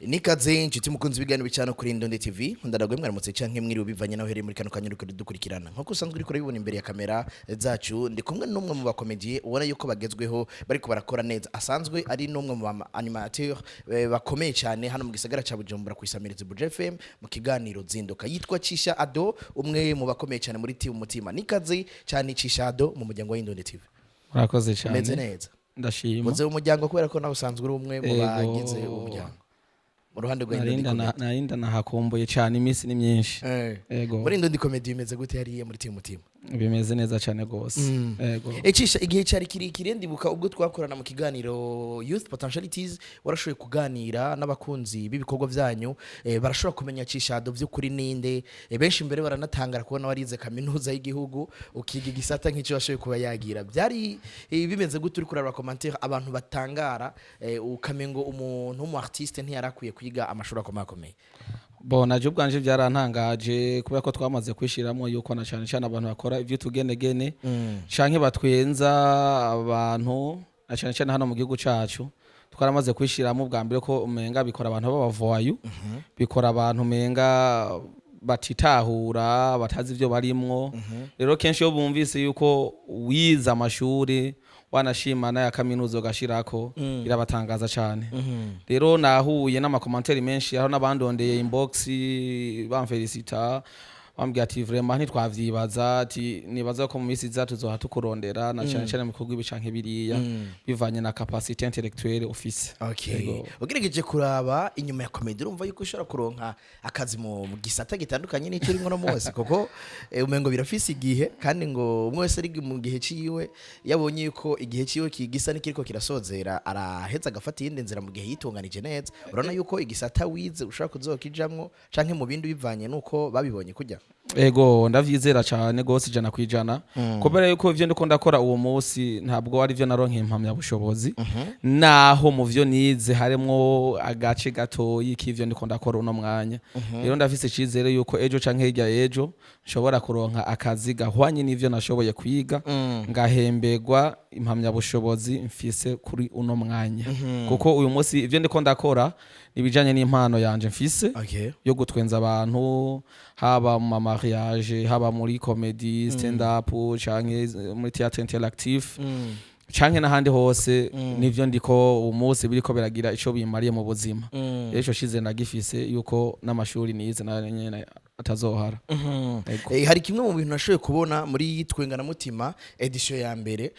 Nikaze inshuti mukunzi ibiganiro bicana kuri Indonde TV. Ndadagwe mwaramutse canke mwiriwe, bivanye naho hereye muri kano kanya uriko dukurikirana. Nkuko usanzwe uriko urabibona imbere ya kamera zacu, ndi kumwe n'umwe mu bakomediye ubona yuko bagezweho, bariko barakora neza, asanzwe ari n'umwe mu ba animateur bakomeye cyane hano mu gisagara ca Bujumbura ku isamirizi Buja FM mu kiganiro Zinduka. Yitwa Cisha Ado, umwe mu bakomeye cyane muri team Mutima. Nikaze cyane, Cisha Ado, mu muryango wa Indonde TV. Murakoze cyane. Umeze neza? Ndashima. Muze mu muryango kubera ko nawe usanzwe uri umwe mu bagize umuryango mu ruhande rwa Indonde Narinda Comedy. Narinda nahakumbuye cyane, iminsi ni myinshi. Ego. Muri Indundi Comedy bimeze gute hariya muri team Mutima? Bimeze neza cyane rwose, ego. Ecisha, igihe cyari kirekire ndibuka ubwo twakorana mu kiganiro Youth Potentialities, warashoboye kuganira n'abakunzi b'ibikorwa byanyu, barashobora kumenya Cishado by'ukuri ninde. Benshi mbere baranatangara kubona warize kaminuza y'igihugu, ukiga igisata nk'icyo washoboye kuba yagira. Byari bimeze gute uri kuraba commentaire abantu batangara, ukamengo umuntu w'umu artiste ntiyarakwiye kwiga amashuri akomakomeye? Bon, naje ubwanje byarantangaje kubera ko twamaze kwishiramo yuko na cyane cyane abantu bakora iby'utugenegene canke batwenza abantu, na cyane cyane hano mu gihugu cacu, twaramaze kwishiramo ubwa mbere ko umenga bikora abantu b'abavoyu, bikora abantu umenga batitahura, batazi ibyo barimwo. Rero kenshi iyo bumvise yuko wize amashuri, wanashima n'aya kaminuza ugashirako, birabatangaza cyane. Rero nahuye n'ama commentaires menshi, aho n'abandondeye inbox bamfelicita, bambwira ati: "Vraiment ntitwavyibaza," ati: "Nibaza ko mu minsi iza tuzoha tukurondera, na cyane cyane mu bikorwa ibi canke biriya, bivanye na capacité intellectuelle ufise." Yego. Ugerageje kuraba inyuma ya comedy, urumva yuko ushobora kuronka akazi mu gisata gitandukanye n'icyo urimo no munsi, kuko umengo birafise igihe, kandi ngo umwe wese ari mu gihe ciwe, yabonye yuko igihe ciwe gisa n'ikiriko kirasozera, araheza agafata iyindi nzira mu gihe yitunganije neza. Urabona yuko igisata wize ushobora kuzokijamwo canke mu bindi, bivanye n'uko babibonye kujya? Ego, ndavyizera cyane gose 100%, kubera yuko ivyo ndiko ndakora uwo munsi ntabwo ari vyo naronka impamyabushobozi, naho mu vyo nize harimwo agace gatoyi k'ivyo ndiko ndakora uno mwanya. Rero ndafise icizere yuko ejo canke hirya y'ejo nshobora kuronka akazi gahwanye n'ivyo nashoboye kwiga, ngahemberwa impamyabushobozi mfise kuri uno mwanya, kuko uyu munsi ivyo ndiko ndakora nibijanye n'impano yanje mfise yo gutwenza abantu, haba mu ma mariage, haba muri comedy stand up, canke muri théâtre interactif, canke n'ahandi hose. Nivyo ndiko umunsi biriko biragira ico bimariye mu buzima. Rero ico cize nagifise yuko n'amashuri nize nayo nyene atazohara. Ego. Hari kimwe mu bintu nashoboye kubona muri Twenga Mutima édition ya mbere.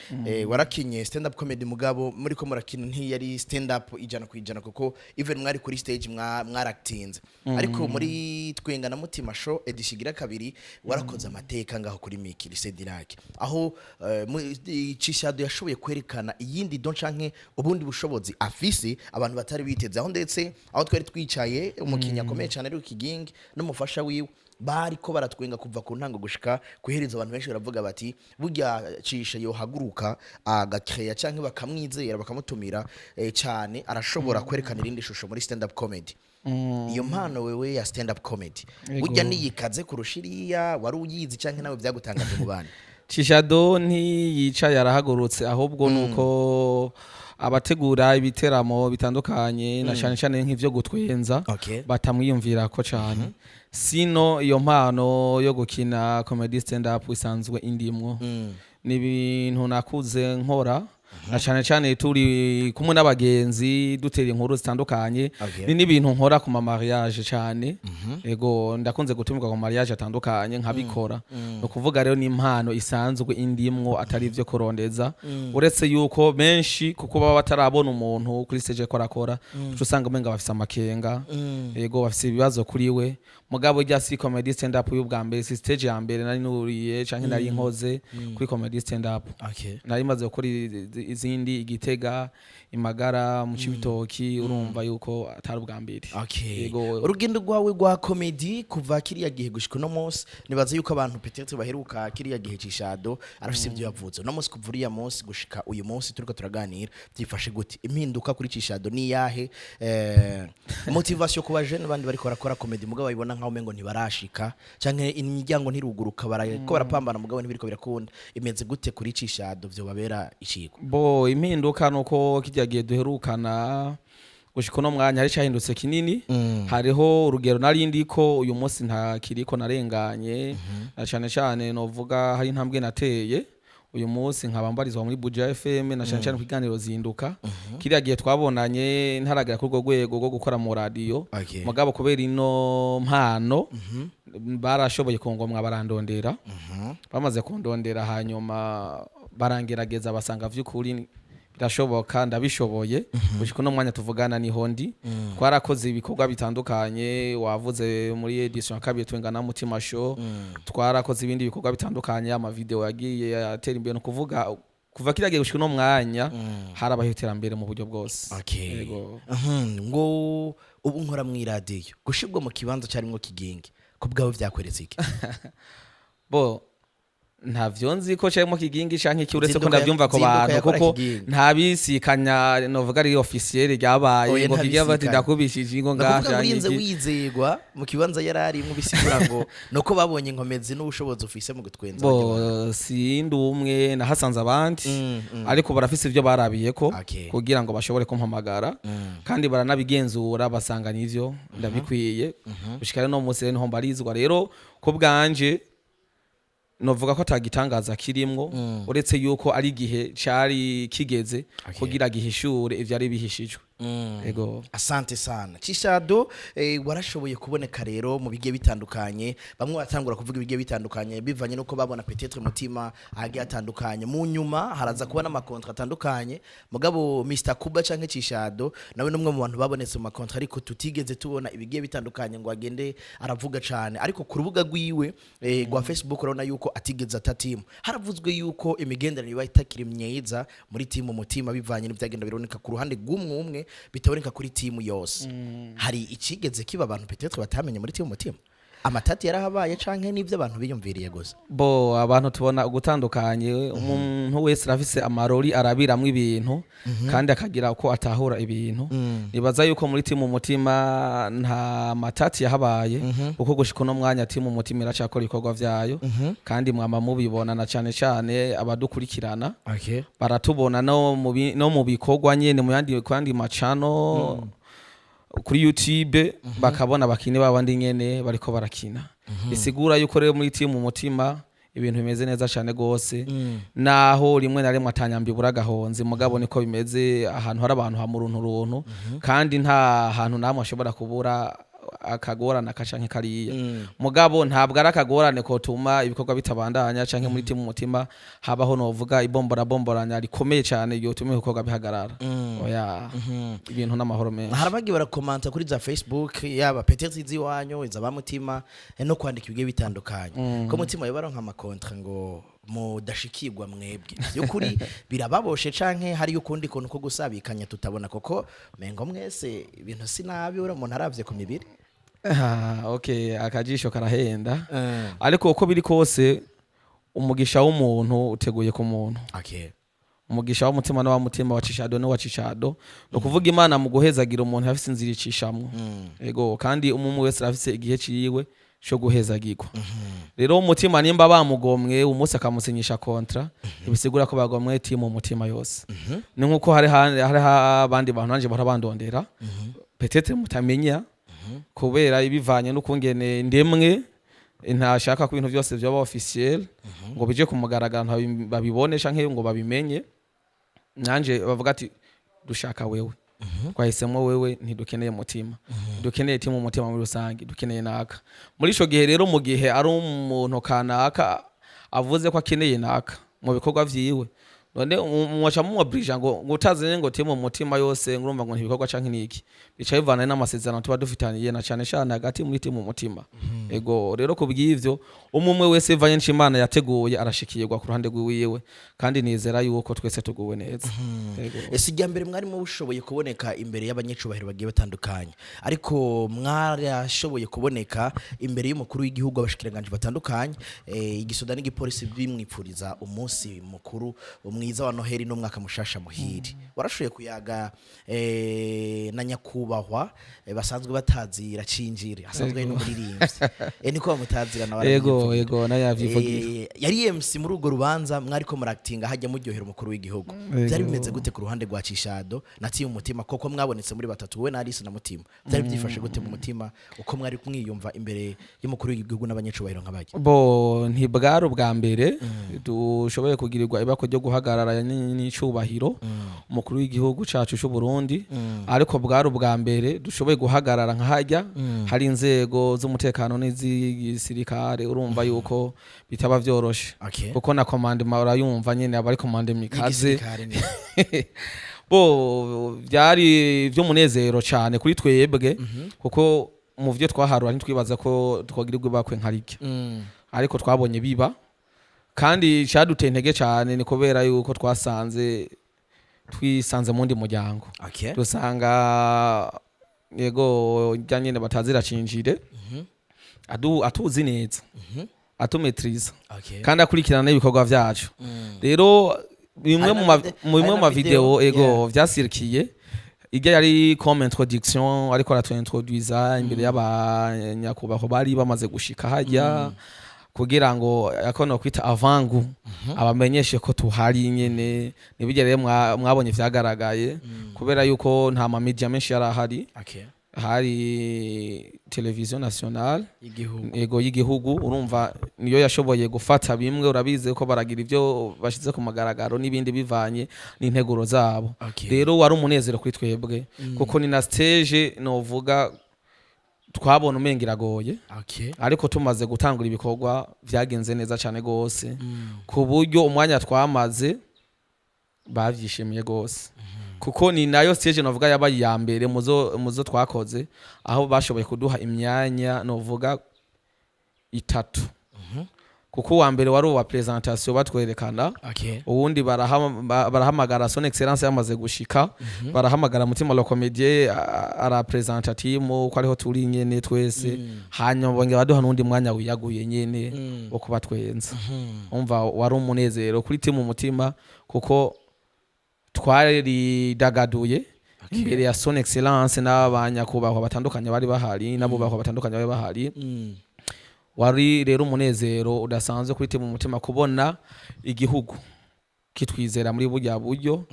Warakinye stand up comedy, mugabo muri ko murakina ntiyari stand up 100%, kuko even mwari kuri stage mwaractinze. Ariko muri Twenga Mutima show édition igira kabiri, warakoze amateka ngaho kuri Miki Lycée du Lac, aho Cishado yashoboye kwerekana iyindi don canke ubundi bushobozi afise abantu batari biteze, aho ndetse aho twari twicaye umukinnyi akomeye cyane ari Kigingi n'umufasha wiwe bariko baratwenga kuva ku ntango gushika kuhereza. Abantu benshi baravuga bati: "Burya Cisha yohaguruka agakreya canke bakamwizera bakamutumira cyane, arashobora kwerekana irindi shusho muri stand up comedy." Iyo mpano wewe ya stand up comedy, burya niyikaze kurusha iriya wari uyizi, canke nawe byagutangaje mu bandi? Cishado ntiyicaye arahagurutse, ahubwo nuko abategura ibiteramo bitandukanye, na cyane cyane nk'ivyo gutwenza, batamwiyumvirako cyane. Sino iyo mpano yo gukina comedy stand up isanzwe indimwo. Ni ibintu nakuze nkora, na cyane cyane turi kumwe n'abagenzi dutera inkuru zitandukanye. Ni n'ibintu nkora ku ma mariage cyane. Ego, ndakunze gutumirwa ku mariage atandukanye nkabikora. Ni ukuvuga rero ni impano isanzwe indimwo, atari ivyo kurondeza, uretse yuko benshi kuko baba batarabona umuntu kuri stage ko arakora, uca usanga umenga bafise amakenga. Ego, bafise ibibazo kuri we. Mugabo rya si comedy stand up y'ubwa mbere, si stage ya mbere nari nuriye canke nari nkoze kuri comedy stand up. Nari maze gukora izindi igitega, imagara, mu Cibitoki. Urumva yuko atari ubwa mbere. Yego. Urugendo rwawe rwa comedy kuva kiriya gihe gushika uno munsi, nibaza yuko abantu peut-être baheruka kiriya gihe Cishado arafise ibyo yavuze. Uno munsi, kuva uriya munsi gushika uyu munsi turiko turaganira, byifashe gute? Impinduka kuri Cishado ni iyahe? Motivation ku bajene bandi bariko barakora comedy mugabo babibona nkaho umengo ntibarashika, canke imiryango ntiruguruka, bariko barapambana mugabo ntibiriko birakunda, imeze gute kuri Cishado vyo babera icigwa? Bo, impinduka nuko kirya gihe duherukana Gushika uno mwanya hari cyahindutse kinini. Hariho urugero nari ndiko, uyu munsi ntakiriko, narenganye, na cyane cyane novuga hari intambwe nateye. Uyu munsi nkaba mbarizwa muri Buja FM, na cyane cyane ku kiganiro Zinduka. Kiriya gihe twabonanye ntaragera kuri urwo rwego rwo gukora mu radiyo. Mugabo kubera ino mpano barashoboye kungomwa, barandondera. Bamaze kundondera, hanyuma barangerageza, basanga vy'ukuri birashoboka, ndabishoboye. Gushika uno mwanya tuvugana niho ndi. Twarakoze ibikorwa bitandukanye, wavuze muri edition ya kabiri Twengana Mutima Show. Twarakoze ibindi bikorwa bitandukanye, amavideo yagiye atera imbere. No kuvuga kuva kiriya gihe gushika uno mwanya harabaho iterambere mu buryo bwose. Yego. Ngo ubu nkora mu iradiyo, gushirwa mu kibanza cyarimwo Kigingi, ku bwawe vyakweretse iki? Bo, ntavyo nzi ko carimo Kigingi canke iki, uretse ko Zinduka ndavyumva ku Zinduka bantu yakora kuko Kigingi. ntabisikanya novuga ari officiel ryabaye Oya, ngo Kigingi bati ntabisikanya. ndakubishije ngo Ndakuvuga ngaha ngo urinze canke iki. wizegwa mu kibanza yari arimwo, bisigura ngo nuko babonye inkomezi n'ubushobozi ufise mu gutwenza abandi bantu. Bo, sindi umwe, nahasanze abandi, ariko barafise ivyo barabiyeko kugira ngo bashobore kumpamagara, kandi baranabigenzura basanga nivyo ndabikwiye. Gushika rero no munsi rero niho mbarizwa. Rero ko bwanje novuga ko atagitangaza kirimwo, uretse yuko ari igihe cari kigeze kugira gihishure ivyari bihishijwe. Ego. Asante sana, Chishado. Warashoboye kuboneka rero mu bigiye bitandukanye. Bamwe batangura kuvuga ibigiye bitandukanye bivanye nuko babona peut-être Mutima agiye atandukanye. Mu nyuma haraza kuba n'ama contrat atandukanye, mugabo Mr Kuba canke Chishado nawe numwe mu bantu babonetse mu ma contrat, ariko tutigeze tubona ibigiye bitandukanye ngo agende aravuga cane. Ariko ku rubuga rwiwe rwa Facebook urabona yuko atigeze ata team. Haravuzwe yuko imigenderanire iba itakiri myiza muri team Mutima, bivanye n'ivyagenda biraboneka ku ruhande rw'umwe umwe, bitaboneka kuri team yose. Hari ikigeze kiba abantu peut-être batamenye muri team Mutima? Amatati yarahabaye canke n'ivyo abantu biyumviriye gusa? Bo, abantu tubona ugutandukanye. Umuntu wese arafise amarori arabiramwo ibintu kandi akagira uko atahura ibintu. Nibaza yuko muri team Umutima nta matati yahabaye, kuko gushika uno mwanya team Umutima iracakora ibikorwa vyayo, kandi mwama mubibona, na cane cane abadukurikirana baratubona no mu bikorwa nyene mu yandi ku yandi macano kuri YouTube, bakabona bakine babandi nyene bariko barakina. Bisigura yuko rero muri team Umutima ibintu bimeze neza cyane gose, naho rimwe na rimwe atanyambi ibura agahonze. Mugabo niko bimeze, ahantu hari abantu hamuruntu runtu, kandi nta hantu namwe ashobora kubura akagorane aka canke kariya. Mugabo ntabwo ari akagorane kotuma ibikorwa bitabandanya, canke muri team Umutima habaho novuga ibombora bomboranya rikomeye cyane yotuma ibikorwa bihagarara. Oya, ibintu n'amahoro menshi. Hari abagiye barakomanta kuri za Facebook, yaba peut-être iz'iwanyu, iza ba Mutima, no kwandika ibigiye bitandukanye ko Mutima yobaronka ama contrat ngo mudashikirwa mwebwe. By'ukuri birababoshe canke hari ukundi kuntu ko gusabikanya tutabona? Koko mengo mwese ibintu si nabi, ura umuntu aravye ku mibiri. Ah, okay, akajisho karahenda, ariko uko biri kose umugisha w'umuntu uteguye ku muntu. Umugisha w'umutima n'uwa Mutima, wa Cishado n'uwa Cishado. Ni ukuvuga Imana mu guhezagira umuntu afise inzira icishamwo. Ego, kandi umwe wese arafise igihe ciwe co guhezagirwa. Rero Umutima nimba bamugomwe umunsi akamusinyisha contrat, ntibisigura ko bagomwe team Umutima yose. Ni nkuko hari abandi bantu nanje bahora bandondera, peut-être mutamenya, kubera ibivanye n'ukungene ndemwe ntashaka ko ibintu byose vyoba officiel ngo bije ku mugaragaro, babibone canke ngo babimenye. Nanje bavuga ati dushaka wewe, twahisemo wewe, ntidukeneye Mutima, dukeneye team Umutima muri rusange, dukeneye naka. Muri ico gihe rero, mu gihe ari umuntu kanaka avuze ko akeneye naka mu bikorwa vyiwe, none mwaca mumwobligea ngo utazanye ngo team Umutima yose, ngurumva ngo ntibikorwa canke niki? Bica bivana n'amasezerano tuba dufitaniye, na cane cane hagati muri team Umutima. Ego, rero kubw'ivyo umwe umwe wese bivanye n'Imana yateguye arashikirwa ku ruhande rwiwiwe, kandi nizera yuko twese tuguwe neza. Ego. Ese ijya mbere mwari mushoboye kuboneka imbere y'abanyecubahiro bagiye batandukanye, ariko mwarashoboye kuboneka imbere y'umukuru w'igihugu, abashikiranganji batandukanye, igisoda n'igipolisi, bimwipfuriza umunsi mukuru mwiza wa Noheli n'umwaka mushasha muhiri. Warashoboye kuyaga na nyakubahwa basanzwe batazira Cinjire, asanzwe ari n'umuririmbyi, niko bamutazira nawe. Ego. Yavyivugira. Ego, nayo yavyivugira. Yari MC muri urwo rubanza mwariko murakitinga hajya muryohera umukuru w'igihugu. Byari bimeze gute ku ruhande rwa Cishado na Team Mutima, koko mwabonetse muri batatu, wowe na Alice na Mutima? Byari byifashe gute mu mutima, uko mwari mwiyumva imbere y'umukuru w'igihugu n'abanyecubahiro nk'abajya? Bo, ntibwari ubwa mbere dushoboye kugirirwa ibako ryo guhagarara n'icubahiro umukuru w'igihugu cacu c'u Burundi, ariko bwari ubwa mbere dushoboye guhagarara nkahajya hari inzego z'umutekano n'iz'igisirikare. Urumva yuko bitaba vyoroshe, kuko na commandement urayumva nyene, aba ari commandement ikaze. Y'igisirikare Bo, byari vy'umunezero cane kuri twebwe, kuko mu vyo twaharura ntitwibaza ko twogirirwa ibakwe nka rirya, ariko twabonye biba. Kandi cyaduteye intege cyane ni kubera yuko twasanze twisanze mu wundi muryango, dusanga yego rya nyene batazira cinjire atuzi neza, atumetriza, kandi akurikirana n'ibikorwa vyacu. Rero bimwe Hari mu na mu bimwe hari mu na ma video, video, ego, vyasirikiye ijya yari comme introduction, ariko aratuintroduiza imbere y'abanyakubahwa bari bamaze gushika hajya, kugira ngo akono kwita avangu abamenyeshe ko tuhari nyene. Nibijya rero mwabonye vyagaragaye kubera yuko nta ma media menshi yari ahari. Hari television nationale y'igihugu. Ego, y'igihugu. Urumva niyo yashoboye gufata bimwe. Urabizi ko baragira ibyo bashize ku magaragaro n'ibindi bivanye n'integuro zabo. Rero wari umunezero kuri twebwe, kuko ni na stage novuga twabona umenga iragoye, ariko tumaze gutangura ibikorwa vyagenze neza cyane gose, ku buryo umwanya twamaze bavyishimiye gose, kuko ni nayo stage novuga yabaye iya mbere muzo twakoze aho bashoboye kuduha imyanya novuga itatu, kuko uwa mbere wari uwa presentation batwerekana, uwundi barahamagara Son Excellence yamaze gushika, barahamagara Mutima le Comédien arapresenta team ko ariho turi nyene twese, hanyuma bongera baduha n'undi mwanya wiyaguye nyene wo kubatwenza. Umva, wari umunezero kuri team Umutima, kuko twaridagaduye imbere ya Son Excellence n'abanyakubahwa batandukanye bari bahari, n'abubahwa batandukanye bari bahari. Wari rero umunezero udasanzwe kuri team Umutima kubona igihugu kitwizera muri burya buryo,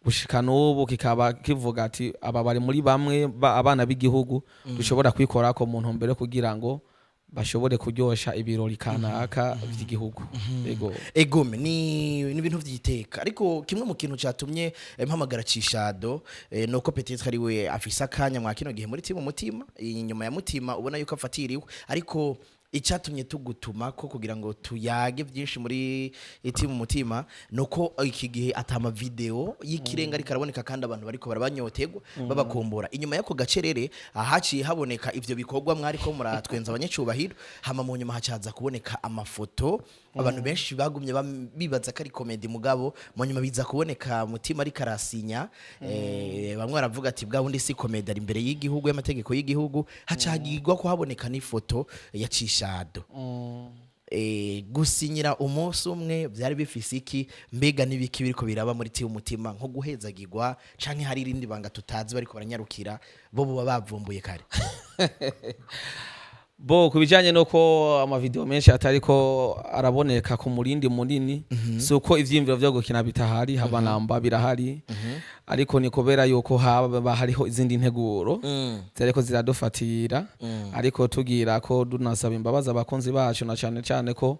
gushika n'ubu kikaba kivuga ati aba bari muri bamwe abana b'igihugu dushobora kwikorako mu ntumbero yo kugira ngo bashobore kuryosha ibirori kanaka vy'igihugu. Ego. Egome, ni ibintu vyiteka, ariko kimwe mu kintu catumye mpamagara Cishado nuko peut-être ari we afise akanya mwa kino gihe muri team Mutima, inyuma ya Mutima ubona yuko afatiriwe. Ariko icyatumye tugutuma ko kugira ngo tuyage byinshi muri team Mutima nuko iki gihe atama video y'ikirenga ariko araboneka, kandi abantu bariko barabanyotegwa, babakumbura. Inyuma y'ako gacerere ahaciye haboneka ivyo bikorwa mwariko muratwenza abanyacubahiro, hama mu nyuma hacaza kuboneka amafoto. Abantu benshi bagumye bibaza ko ari comedy, mugabo mu nyuma biza kuboneka Mutima ariko arasinya. Bamwe baravuga ati bwa bundi si comedy, ari imbere y'igihugu, y'amategeko y'igihugu. Haca hagirwa ko haboneka n'ifoto ya Cishado. Gusinyira umunsi umwe byari bifise iki? Mbega n'ibiki biriko biraba muri team Umutima, nko guhezagirwa canke hari irindi banga tutazi bariko baranyarukira, bo buba bavumbuye kare? Bo, ku bijyanye n'uko amavideo menshi atariko araboneka ku murindi munini, si uko ivyiyumviro vyo gukina bitahari, haba namba, birahari, ariko ni kubera yuko haba hariho izindi nteguro ziriko ziradufatira. Ariko tugira ko dunasaba imbabazi abakunzi bacu, na cane cane ko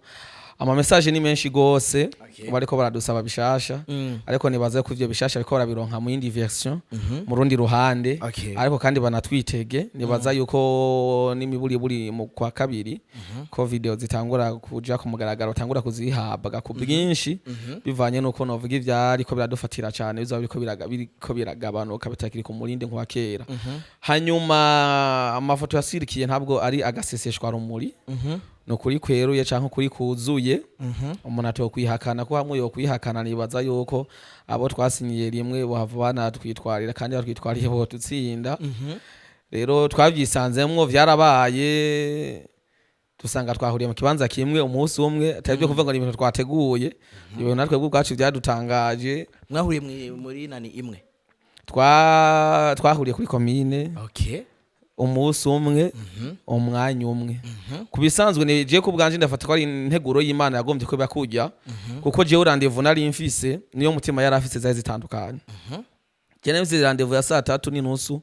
ama message ni menshi gose, bariko baradusaba bishasha, ariko nibaze ko ivyo bishasha bariko barabironka mu yindi version, mu rundi ruhande. Ariko kandi banatwitege, nibaza yuko n'imiburiburi mu kwa kabiri ko video zitangura kuja ku mugaragaro, batangura kuzihabwa ku bwinshi, bivanye nuko novuga ivyariko biradufatira cane bizaba biriko biragabanuka, bitakiri ku murindi nk'uwa kera. Hanyuma amafoto yasirikiye ntabwo ari agaseseshwa rumuri, ni ukuri kweruye canke ukuri kuzuye umuntu atokwihakana, ko hamwe yokwihakana nibaza yuko abo twasinyiye rimwe bohava banatwitwarira, kandi batwitwariye botutsinda. Rero twabyisanzemwo, vyarabaye, dusanga twahuriye mu kibanza kimwe umunsi umwe, atari byo kuvuga ngo ni ibintu twateguye. Ibintu natwe ubwacu byadutangaje. Mwahuriye muri nani imwe? Twahuriye kuri komine. Umunsi umwe, umwanya umwe. Ku bisanzwe ni je ku bwanje ndafata ko ari integuro y'Imana yagombye ko bakujya, kuko jewe rendez-vous nari mfise niyo Mutima yari afise zari zitandukanye. Je nari mfise rendez-vous ya 3:30,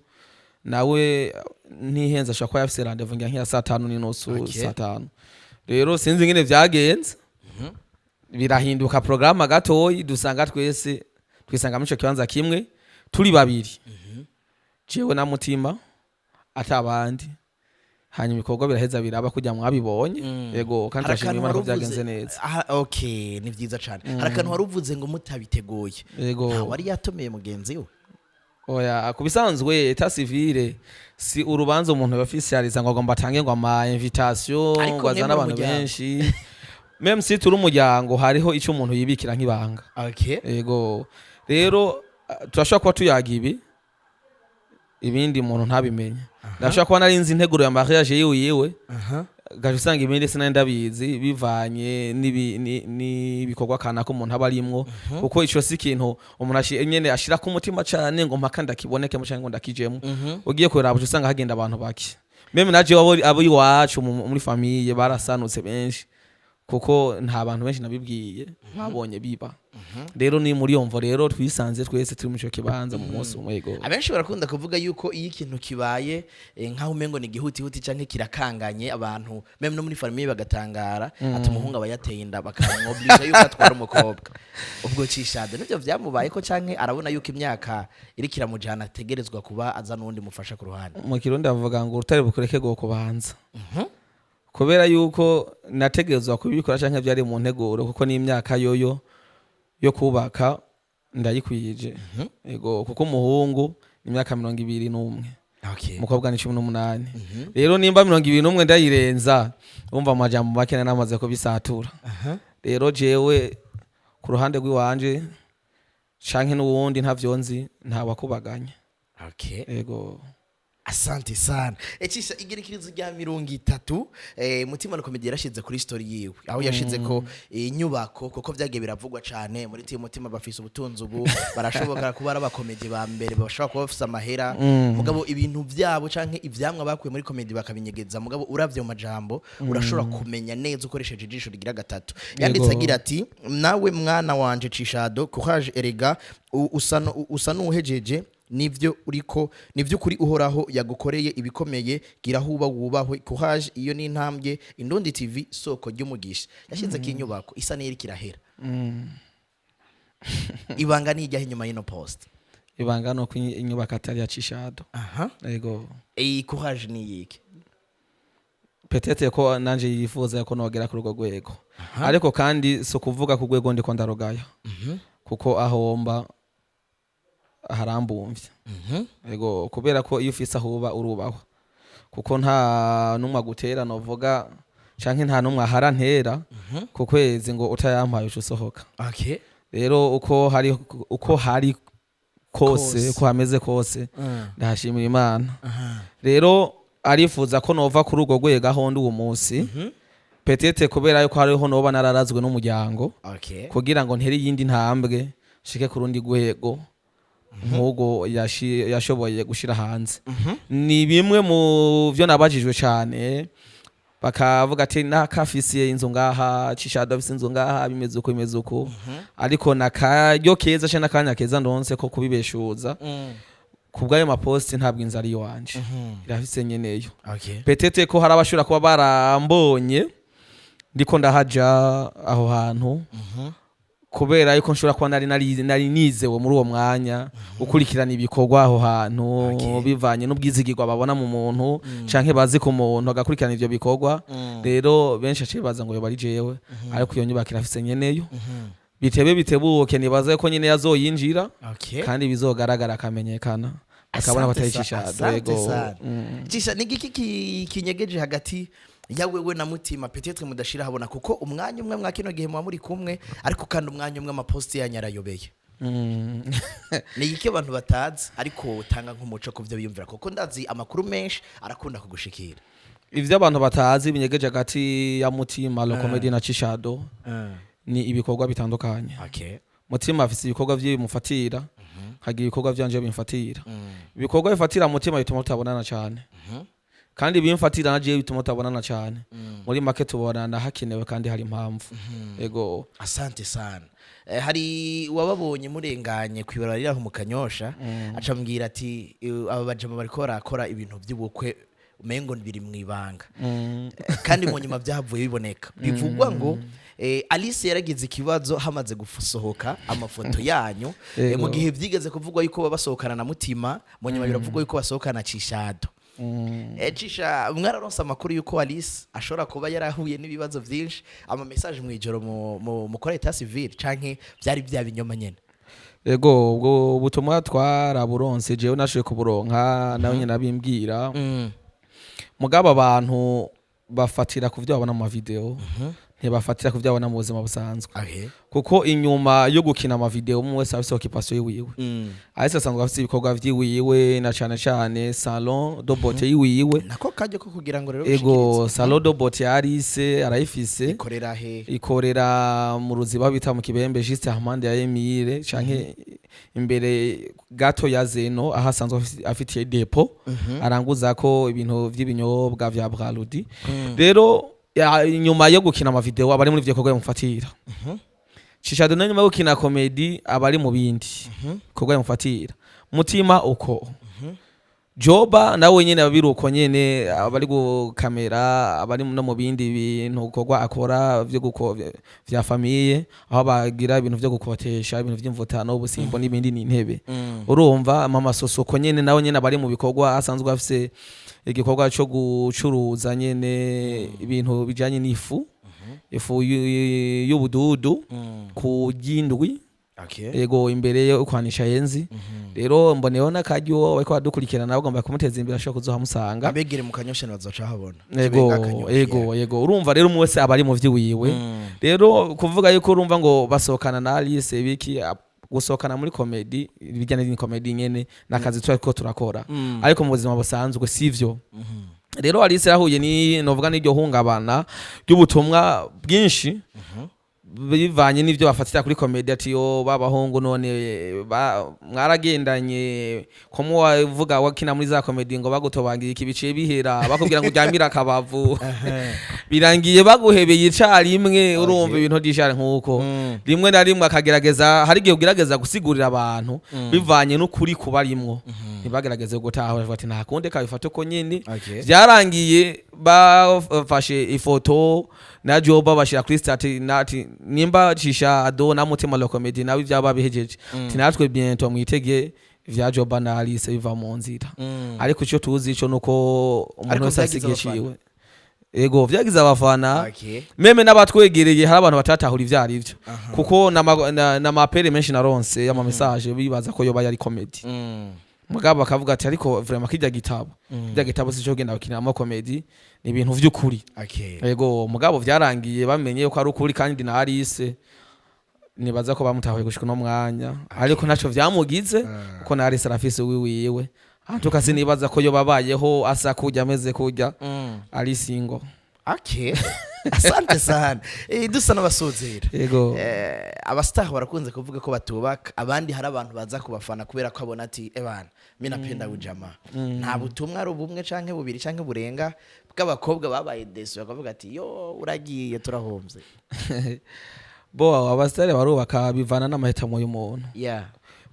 nawe ntihenze ashobora kuba yafise rendez-vous ngira nk'iya 5:30. 5:00 rero sinzi ingene vyagenze, birahinduka programme gatoyi, dusanga twese twisanga muri ico kibanza kimwe turi babiri, jewe na Mutima, atabandi. Hanyuma ibikorwa biraheza biraba kujya mwabibonye. Yego, kandi Hari turashimira akantu Imana ko wari byagenze uvuze- neza. Aha, okay, ni vyiza cane. Hari akantu wari uvuze ngo mutabiteguye. Yego. Nta wari yatomeye mugenzi we? Oya, ku bisanzwe état civil si urubanza umuntu officializa ngo agomba atange ngo ama invitation Ariko ngo mwe azane muri abantu umuryango. benshi. Même si turi umuryango, hariho icyo umuntu yibikira nk'ibanga. Yego, rero turashobora kuba tuyaga ibi, ibindi umuntu ntabimenye. Ndashobora kuba nari nzi integuro ya mariage yiwe, gaje usanga ibindi sinari ndabizi, bivanye n'ibikorwa kanaka umuntu aba arimwo, kuko ico si ikintu umuntu nyene ashira ku mutima cane ngo mpaka ndakibonekemo canke ngo ndakijemo. Ugiye kuraba uca usanga hagenda abantu bake. Même naje abo iwacu muri famille barasanutse benshi, kuko nta bantu benshi nabibwiye babonye biba. Rero ni muri iyo mvo rero twisanze twese turi mu ico kibanza mu munsi umwe. Yego. Abenshi barakunda kuvuga yuko iyo ikintu kibaye nkaho umengo ni igihutihuti canke kirakanganye abantu, même no muri famille bagatangara, ati umuhungu aba yateye inda, bakamwoblija yuko atwara umukobwa. Ubwo Cishado nivyo vyamubaye ko, canke arabona yuko imyaka iriko iramujana, ategerezwa kuba aza n'uwundi mufasha ku ruhande? Mu Kirundi bavuga ngo urutare bukureke go kubanza. Kubera yuko nategerezwa kubikora canke byari mu nteguro, kuko n'imyaka yoyo yo kubaka ndayikwije. Yego, kuko umuhungu ni imyaka 21, umukobwa ni 18. Rero nimba 21 ndayirenza, wumva mu majambo make namaze kubisatura. Rero jewe ku ruhande rw'iwanje canke n'uwundi ntavyo nzi, ntawakubaganya. Yego. Asante sana. Ecisha igerekerezo rya 30, Mutima Comedy yarashize kuri story yiwe aho yashize ko inyubako, kuko vyagiye biravugwa cane muri team Mutima bafise ubutunzi, ubu barashoboka kuba ari abakomedi ba mbere bashobora kuba bafise amahera, mugabo ibintu vyabo canke ivyamwa bakuye muri comedy bakabinyegeza. Mugabo uravye mu majambo urashobora kumenya neza ukoresheje ijisho rigira gatatu. Yanditse agira ati: "Nawe mwana wanje Cishado, courage erega usa n'uhejeje nivyo uriko, nivyo ukuri Uhoraho yagukoreye ibikomeye, gira aho uba wubahwe, courage, iyo ni intambwe. Indundi TV soko ry'umugisha." Yashize ko inyubako isa n'iriko irahera. Ibanga ni ijyaho inyuma y'ino post? Ibanga ni uko inyubako atari ya Cishado. Yego. Iyi courage ni yiki? Peut-être ko nanje yifuza ko nogera kuri urwo rwego, ariko kandi si ukuvuga ku rwego ndiko ndarogaya, kuko aho mba harambumvye. Yego, kubera ko iyo ufise aho uba urubahwa, kuko nta numwe agutera novuga, canke nta numwe ahara ntera ku kwezi ngo utayampaye uca usohoka. Rero uko hari kose, Kose. uko hameze kose, ndahashimira Imana. Rero arifuza ko nova kuri urwo rwego aho ndi uwo munsi, peut-être kubera yuko hariho noba nararazwe n'umuryango, kugira ngo ntere iyindi ntambwe nshike ku rundi rwego nk'ubwo yashoboye gushira hanze. Ni bimwe mu byo nabajijwe cyane, bakavuga ati nakafisiye inzu ngaha, Cishado afise inzu ngaha, bimeze uko, bimeze uko. Ariko nakaryo keza canke n'akanya keza ndonse ko kubibeshuza kubw'ayo maposti, ntabwo inzu ari iwanje, irafise nyeneyo. Peut-être ko hari abashobora kuba barambonye ndiko ndahaja aho hantu, kubera yuko nshobora kuba nari nizewe muri uwo mwanya gukurikirana ibikorwa aho hantu, bivanye n'ubwizigirwa babona mu muntu canke bazi ku muntu agakurikirana ivyo bikorwa. Rero benshi aciye baza ngo yoba ari jewe, ariko iyo nyubako irafise nyeneyo. Bitebe bitebuke, nibaza ko nyene yazoyinjira, kandi bizogaragara akamenyekana, akabona ko Asante atari Cishado. Asante Yego. sana. Cisha, ni igiki kinyegeje hagati ya wewe na Mutima, peut-être mudashira habona? Kuko umwanya umwe mwa kino gihe muba muri kumwe, ariko kandi umwanya umwe amaposti yanyu arayobeye. Ni iki abantu batazi, ariko utanga nk'umuco ku byo biyumvira, kuko ndazi amakuru menshi arakunda kugushikira? Ivyo abantu batazi binyegeje hagati ya Mutima le Comedy na Cishado ni ibikorwa bitandukanye. Mutima afise ibikorwa vyiwe bimufatira. Nkagira ibikorwa vyanje bimfatira. Ibikorwa bifatira Mutima bituma tutabonana cyane, kandi bimfatira na jewe bituma tutabonana cyane. Muri make tubonana hakenewe kandi hari impamvu, ego. Asante sana. Hari uwababonye murenganye kwibarabara riri aho mu Kanyosha, aca ambwira ati: "Aba bajama bariko barakora ibintu by'ubukwe, umengo biri mu ibanga." Kandi mu nyuma byahavuye biboneka, bivugwa ngo Alice yaragize ikibazo hamaze gusohoka amafoto yanyu. Mu gihe byigeze kuvugwa yuko baba basohokana na Mutima, mu nyuma biravugwa yuko basohokana Cishado. Cisha, mwararonse amakuru yuko Alice ashobora kuba yarahuye n'ibibazo byinshi, ama message mu ijoro mukora état civil, canke byari bya binyoma nyene? Ego, ubwo butumwa twaraburonse, jewe nashoboye kuburonka, nawe nyine abimbwira. Mugabo abantu bafatira ku byo babona mu mavideo, ntibafatira ku byo babona mu buzima busanzwe. Kuko inyuma yo gukina amavideo, umwe wese afise occupation yiwiwe. Alice asanzwe afise ibikorwa vyiwiwe, na cane cane salon de beauté yiwiwe. Nako kajya ko kugira ngo rero Ego. ushikirize. Salon de beauté ya Alice arayifise. Ikorera he? Ikorera mu Ruziba, bita mu Kibembe, juste hampande ya Emile canke imbere gato ya Zeno, aho asanzwe afitiye dépôt aranguza ko ibintu vy'ibinyobwa vya Brarudi. Rero inyuma yo gukina amavideo aba ari muri ivyo bikorwa bimufatira. Shishado nayo nyuma yo gukina comedy aba ari mu bindi bikorwa bimufatira. Mutima uko, Joba nawe nyene abiri uko nyene, abari gukamera, abari no mu bindi bintu bikorwa akora vyo guko vya famille, aho bagira ibintu vyo gukotesha, ibintu vy'imvutano, ubusimbo n'ibindi n'intebe. Urumva mama Sosoko nyene nawe nyene abari mu bikorwa, asanzwe afise igikorwa co gucuruza nyene ibintu bijanye n'ifu, ifu y'ubududu ku ry'indwi. Ego, imbere yo kwanisha yenzi. Rero mboneyeho n'akaryo, bariko badukurikirana bagomba kumuteza imbere, ashobora kuzohamusanga. Abegere mu Kanyosha bazoca habona. Ego. Kibenga Kanyosha. Ego, urumva rero umwe wese aba ari mu vyiwiwe. Rero kuvuga yuko urumva ngo basohokana na Alice biki, gusohokana muri comedy bijyanye ni comedy nyene nakazi turiko turakora, ariko mu buzima busanzwe sivyo. Rero Alice yahuye ni novuga n'iryo hungabana ry'ubutumwa bwinshi bivanye n'ivyo bafatira kuri comedy, ati: "Yo babahungu, none mwaragendanye ko muwavuga wakina muri za comedy ngo bagutobangira iki, biciye bihera bakubwira ngo uryamire akabavu, birangiye baguhebeye icarimwe." Urumva ibintu by'ishari nk'uko rimwe na rimwe akagerageza, hari igihe ugerageza gusigurira abantu bivanye n'ukuri kubarimwo, ntibagerageze gutaha, bavuga ati: "Nta kundi, kabifata uko nyene." Byarangiye bafashe ifoto na Joba bashyira kuri statut, nati nimba cisha ado na Mutima la comedy nawe ivyaba bihejeje, ati natwe bientôt mwitege vya Joba na Alice biva mu nzira. Ariko icyo tuzi ico nuko umuntu Ariko wese vyagize asigiye abafana. ciwe. Ego, vyagize abafana. Même n'abatwegereye, hari abantu batatahura ivyo arivyo, kuko n'amapere menshi naronse y'ama message bibaza ko yoba yari comedy. Mugabo bakavuga ati: "Ariko vraiment kirya gitabo sico genda gukiniramo comedy, ni ibintu vy'ukuri." Ego, mugabo vyarangiye bamenye ko ari ukuri, kandi na Alice nibaza ko bamutahuye gushika uno mwanya, ariko ntaco vyamugize, kuko na Alice arafise wiwiwe antuka, sinibaza ko yoba abayeho asa kurya, ameze kurya, ari single. Okay. Asante sana. Dusa n'abasozera. Ego. Abastar barakunze kuvuga ko batubaka abandi, hari abantu baza kubafana kubera ko abona ati: "Ebana, mi napenda ujamaa." Nta butumwa ari ubumwe canke bubiri canke burenga bw'abakobwa babaye déçus, bakavuga ati: "Yo, uragiye, turahombye"? Bo abasitari barubaka, bivana n'amahitamo y'umuntu.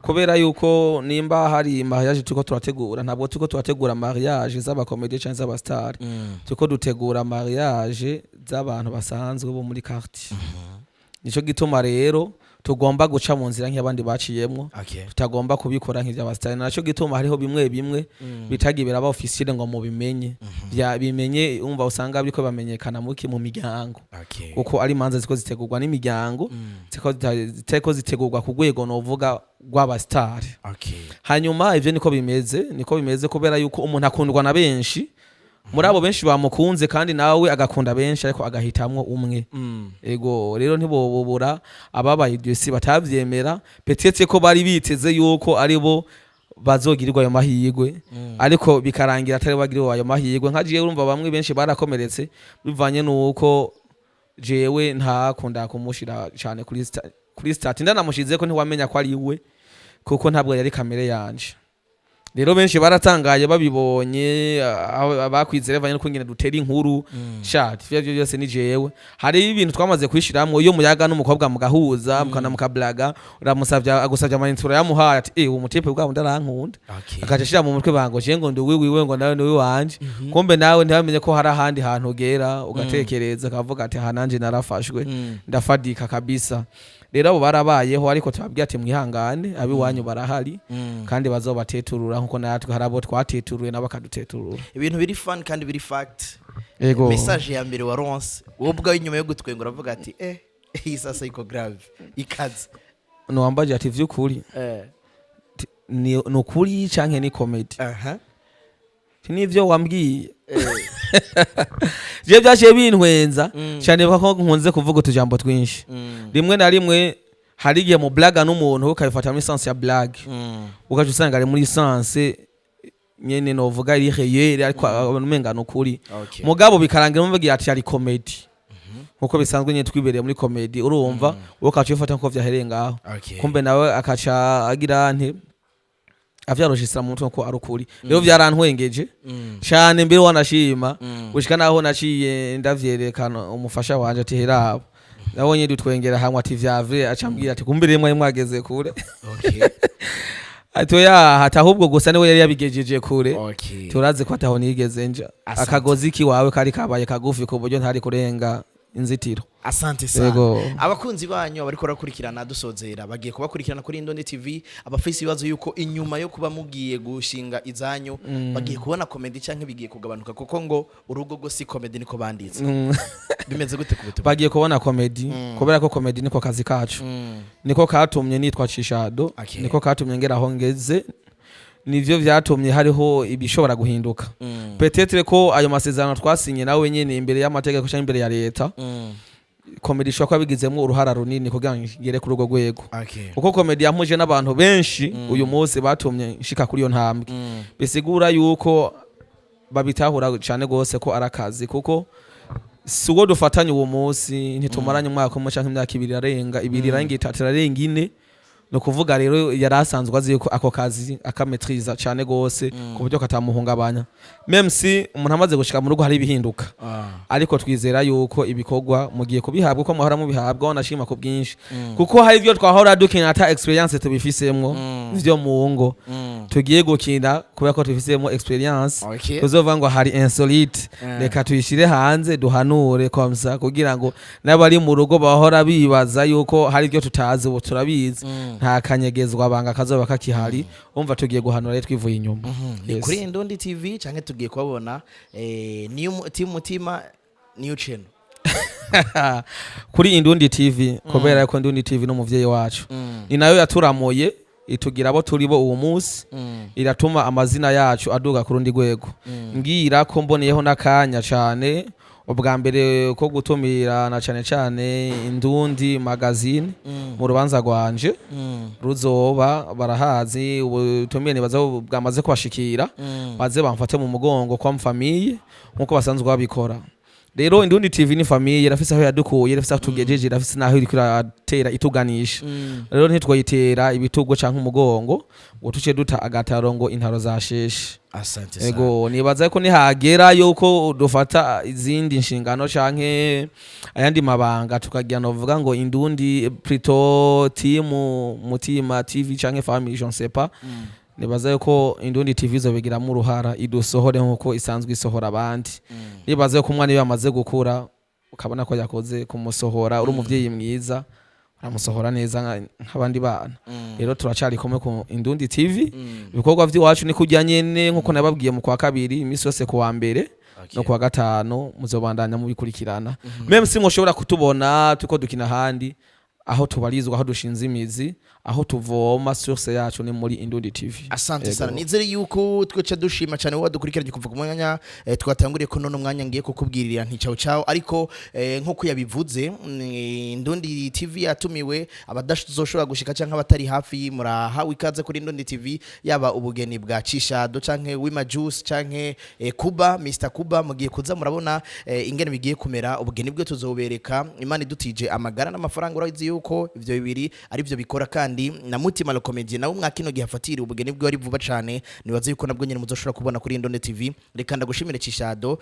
Kubera yuko nimba hari mariage turiko turategura, ntabwo turiko turategura mariage z'abakomedi canke z'abasitari. Turiko dutegura mariage z'abantu basanzwe bo muri quartier. Nico gituma rero tugomba guca mu nzira nk'abandi baciyemwo, tutagomba kubikora nk'ivy'abasitari. Naco gituma hariho bimwe bimwe bitagiye biraba officiel ngo mubimenye, vya bimenye, umva usanga biriko bamenyekana muki mu miryango, kuko ari imanza ziko zitegurwa n'imiryango, ziteko zitegurwa ku rwego novuga rw'abasitari. Hanyuma ivyo niko bimeze kubera yuko umuntu akundwa na benshi, muri abo benshi bamukunze, kandi nawe agakunda benshi, ariko agahitamwo umwe. Ego, rero ntibobubura ababaye iryo si batavyemera, peut-être ko bari biteze yuko ari bo bazogirirwa ayo mahirwe, ariko bikarangira atari bagiriwe ayo mahirwe. Nka jewe, urumva bamwe benshi barakomeretse bivanye nuko jewe ntakunda kumushira cyane kuri statut, ndanamushize ko ntiwamenya ko ari we. Kuko ntabwo yari kamere yanje. Rero benshi baratangaye babibonye, aho bakwizera bivanye n'uko ingene dutera inkuru. Sha, ivyo arivyo byose ni jewe. Hari ibintu twamaze kwishiramwo. Iyo muyaga n'umukobwa mugahuza, mukana mukablaga, uramusavya, agusavya amayinite, urayamuhaye, ati: "Eh, uwo mutipe bwabo ndarankunda." Akaca ashira mu mutwe bango je ngo ndi uwiwiwe, ngo nawe ni uwiwanje. Kumbe nawe ntibamenye ko hari ahandi hantu ugera ugatekereza, akavuga ati: "Aha nanje narafashwe, ndafadika kabisa." Rero abo barabayeho, ariko tubabwira ati: "Mwihangane, abiwanyu barahari kandi bazobateturura nkuko natwe hari abo twateturuye nabo bakaduteturura." Ibintu biri fun kandi biri fact. Ego. Message ya mbere wa ronse wowe ubwawe inyuma yo gutwenga uravuga ati: "Eh, iyi sasa iko grave, ikaze." Nuwambaje ati: "Vy'ukuri ni ukuri canke ni comedy?" Ati: "Nivyo wambwiye." Je byaciye bintwenza cyane kuko nkunze kuvuga utujambo twinshi. Rimwe na rimwe hari igihe mu blaga n'umuntu ukabifata muri sens ya blague, ugaca usanga ari muri sens nyene novuga iri réel, ariko umenga ni ukuri. Mugabo bikarangira umubwira ati ari comedy, nkuko bisanzwe nyene twibereye muri comedy. Urumva, wowe ukaca ubifata nkuko vyahereye ngaho. Kumbe nawe akaca agira nti avyaroshisira mu mutwe ko ari ukuri. Rero vyarantwengeje cane mbere, wanashima gushika naho naciye ndavyerekana umufasha wanje ati: "Herabo." Nabonye dutwengera hamwe ati: "Vya vrai." Aca ambwira ati: "Kumbe rero mwari mwageze kure." Ati: "Oya," ati: "ahubwo gusa niwe yari yabigejeje kure." Turazi ko ataho nigeze nja. Asante. Akagozi kiwawe kari kabaye kagufi ku buryo ntari kurenga inzitiro. Asante sana. Yego. Abakunzi banyu abariko barakurikirana, dusozera, bagiye kubakurikirana kuri Indundi TV. Abafise ibibazo yuko inyuma yo kuba mugiye gushinga izanyu bagiye kubona comedy canke bigiye kugabanuka, kuko ngo urugo rwo si comedy, niko banditse. Bimeze gute ku butumwa? Bagiye kubona comedy, kubera ko comedy niko kazi kacu, niko katumye nitwa Cishado, niko katumye ngera aho ngeze, nivyo vyatumye hariho ibishobora guhinduka. Peut-être ko ayo masezerano twasinye nawe nyene imbere y'amategeko cyangwa imbere ya leta, comedy ishobora kuba bigizemo uruhara runini kugira ngo ngere kuri urwo rwego, kuko comedy yampuje n'abantu benshi uyu munsi batumye nshika kuri iyo ntambwe. Bisigura yuko babitahura cyane rwose ko ari akazi, kuko si uwo dufatanye uwo munsi, ntitumaranye umwaka umwe cyangwa imyaka 2, irarenga 2, irarenga 3, irarenga 4. Ni ukuvuga rero yari asanzwe azi yuko ako kazi akametriza cyane rwose ku buryo katamuhungabanya, même si umuntu amaze gushika mu rugo hari ibihinduka. Ariko twizera yuko ibikorwa mugiye kubihabwa uko muhora mubihabwa, wanashima ku bwinshi, kuko hari ibyo twahora dukina ata experience tubifisemwo vyo mu ngo, tugiye gukina kubera ko tubifisemo experience. Tuzovuga ngo hari insolite, reka tuyishire hanze duhanure comme ça, kugira ngo n'abari mu rugo bahora bibaza yuko hari ibyo tutazi, ubu turabizi. Nta kanyegezwa banga kazoba kakihari. Umva, tugiye guhanura rero twivuye inyuma. Ni Yes. kuri Indundi TV canke tugiye kubabona new team Mutima, new channel? Kuri Indundi TV, kubera ko Indundi TV n'umuvyeyi wacu, ni nayo yaturamuye itugira abo turi bo uwo munsi, iratuma amazina yacu aduga ku rundi rwego. Ngira ko mboneyeho n'akanya cane ubwa mbere ko gutumira na cane cane Indundi Magazine mu rubanza rwanje ruzoba. Barahazi, ubutumire nibaza bwamaze kubashikira, baze bamfate mu mugongo kwa famille nkuko basanzwe babikora. Rero Indundi TV ni famille, irafise aho yadukuye, irafise aho tugejeje, irafise n'aho iriko iratera ituganisha. Rero ntitwoyitera ibitugo canke umugongo ngo tuce duta agataro ngo intaro zasheshe. Asante sana. Ego, nibaza ko nihagera yuko dufata izindi nshingano canke ayandi mabanga, tukagira novuga ngo Indundi, plutôt team Mutima TV canke family, je ne sais pas, nibaza yuko Indundi TV izobigiramo uruhara idusohore nkuko isanzwe isohora abandi. Nibaza yuko umwana iyo yamaze gukura ukabona ko yakoze kumusohora, uri umuvyeyi mwiza uramusohora neza nk'abandi bana. Rero turacari kumwe ku Indundi TV. Ibikorwa vy'iwacu ni kurya nyene nkuko nababwiye mu kwa kabiri, iminsi yose ku wa mbere no kuwa gatanu muzobandanya mubikurikirana. Même si mushobora kutubona tuko dukina ahandi, aho tubarizwa, aho dushinze imizi, aho tuvoma, source yacu ni muri Indundi TV. Asante Yego. sana. Nizere yuko twica dushima cyane wowe wadukurikiranye kuva ku mwanya twatanguriye ko none umwanya ngiye kukubwirira nti ciao ciao. Ariko nkuko yabivuze, Indundi TV yatumiwe. Abadazoshobora gushika canke abatari hafi, murahawe ikaze kuri Indundi TV, yaba ubugeni bwa Cishado canke Wima Juice canke Kuba, Mr Kuba. Mugiye kuza murabona ingene bigiye kumera. Ubugeni bwe tuzobereka, Imana idutije amagara n'amafaranga. Urabizi. Yuko ivyo bibiri ari byo bikora, kandi na Mutima le Comedy nawe mwakino gihe afatiriye ubugeni bwe ari vuba cane. Nibaza yuko nabwo nyene muzoshobora kubona kuri Indonde TV. Reka ndagushimire, Cishado,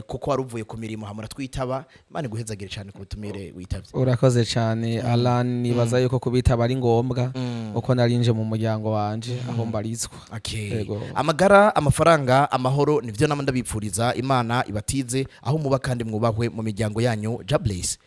kuko wari uvuye ku mirimo hamura twitaba. Imana iguhezagire cane ku butumire witavye. Urakoze cyane, Alan. Nibaza yuko kubitaba ari ngombwa, uko narinje mu muryango wanje aho mbarizwa. Yego. Amagara, amafaranga, amahoro, nivyo nama ndabipfuriza. Imana ibatize aho muba kandi mwubahwe mu miryango yanyu. Jah bless.